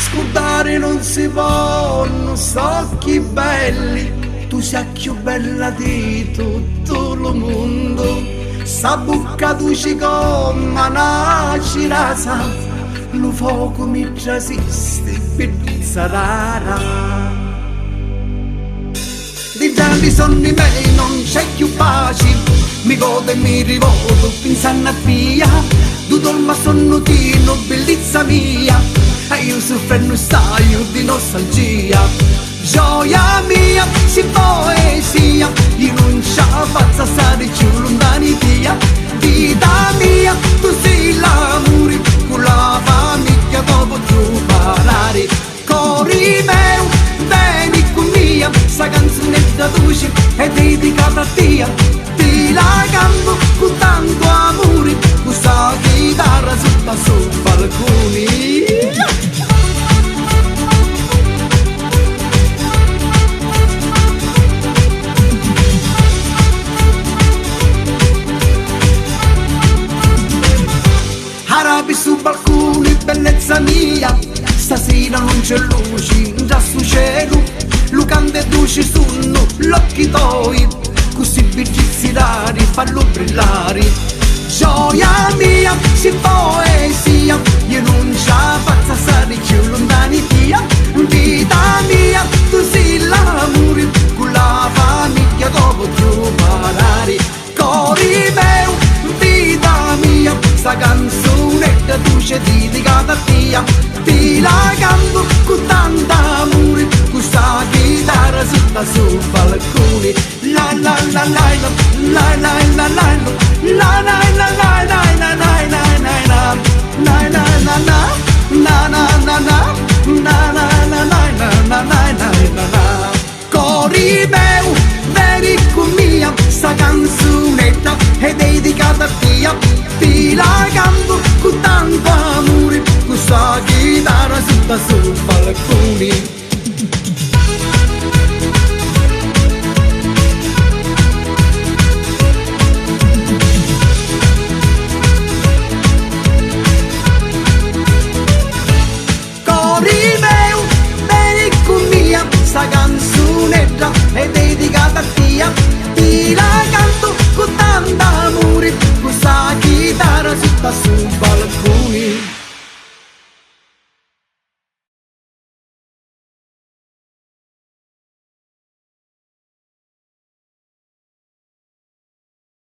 Scurdare non si ponno st'occhi belli, tu sei a cchiù bella di tutto lo mondo. Sta bocca duce come 'na cirasa, lu fuoco mi trasiste, bellezza rara. Di grandi sonni miei non c'è più pace, mi godo e mi rivoto pensando a tia, tu dorma sonno chino, bellezza mia, e io soffrendo staio di nostalgia. Gioia mia, si poesia, io non ce la faccio stare più lontano di tia. Vita mia, tu sei l'amore, con la famiglia dopo tu parlare. Cori meu, vieni con mia, sta canzonetta dolce è dedicata a te. Ti la canto con tanto amore, questa chitarra sotto sul balcone. Arapi sul balcone, bellezza mia, stasera non c'è luce, già su cielo, lucande e luci sono l'occhi tuoi, così bellezzi rari, fallo brillare. Gioia mia, si poesia, io non ce la faccio stare più lontano di te. Vita mia, tu sei l'amore, con la famiglia dopo più parlare. Cori meu, vita mia, sta canzonetta dolce dedicata a te. Ti la canto con tanto amore, questa chitarra sotto sul balcone. La la la la la la la la la la la la la la.